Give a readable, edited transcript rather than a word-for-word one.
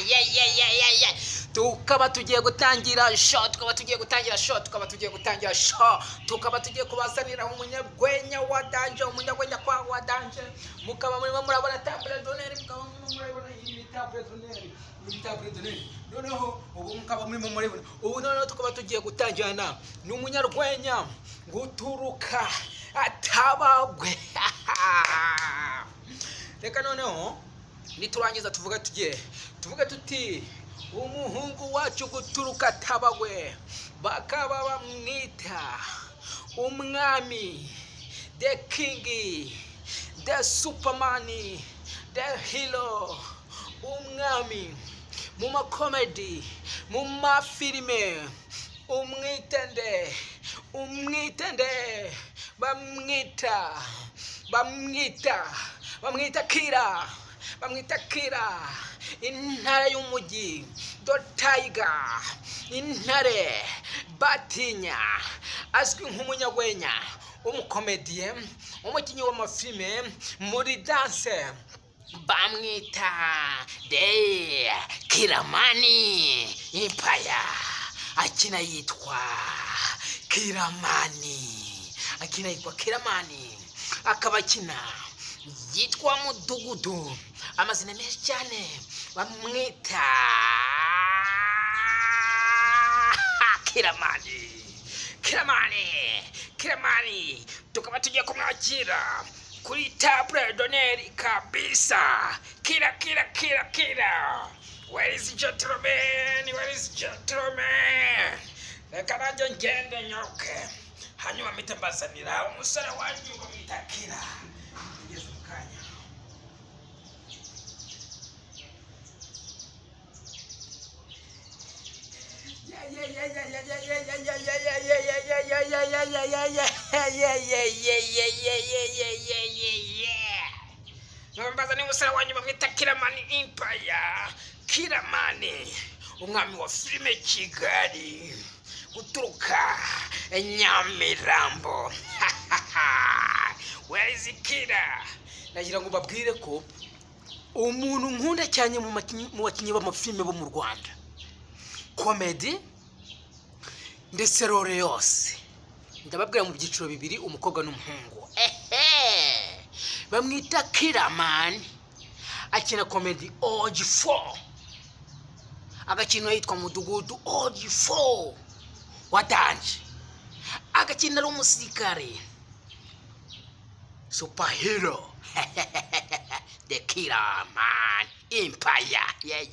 Yeah, yeah, yeah, yeah, yeah. Tukaba tugiye gutangira show, tukaba tugiye gutangira show, tukaba tugiye gutangira show, tukaba tugiye kubazanira umunyarwenya wa danger, umunyarwenya kwa wa danger. Mukaba murimo murabona table d'honneur, mukaba murimo murabona iyi table d'honneur, iyi table d'honneur. Noneho ubu mukaba murimo murabona ubu, noneho tukaba tugiye gutangirana n'umunyarwenya guturuka Atabagwe. Reka noneho niturangiza tuvuge, tugiye tuvuge tuti umuhungu wacu guturuka Tabagwe, bakaba bamwita umwami, the king, the superman, the hero, umwami mu makomedi, mu mafilime. Umwitende, umwitende, bamwita, bamwita, bamwita Kira, bamwita Kira, intare y'umujyi, the tiger, intare batinya, azwi nk'umunyarwenya, umukomediye, umukinnyi w'amafilime, muri danse bamwita the Kiramani Empire. Akina yitwa Kiramani, akina yitwa Kiramani, akaba akina yitwa Mudugudu, amazina menshi cyane, bamwita Kiramani, Kiramani, Kiramani. Tukaba tugiye kumwakira kuri table d'honneur kabisa. Kira, kira, kira, kira! Where is gentleman? Where is gentleman? Reka nanjye ngende nyoke, hanyuma mpite mbazanira umusore wanyu bamwita Kira. Tugeze mu kanya. Mbaza ni umusore wanyu bamwita Kiramani Empire, Kiramani, umwami wa filime Kigali, guturuka Nyamirambo. Where is Kira? Nagira ngo mbabwire ko umuntu nkunda cyane mu bakinnyi b'amafilime bo mu Rwanda, komedi ndetse role yose, ndababwira mu byiciro bibiri, umukobwa n'umuhungu, ehe, bamwita Kiramani, akina komedi OG4, agakina yitwa Mudugudu OG4 wa danger, agakina ari umusirikare, superhero, the Kiramani Empire, yeah.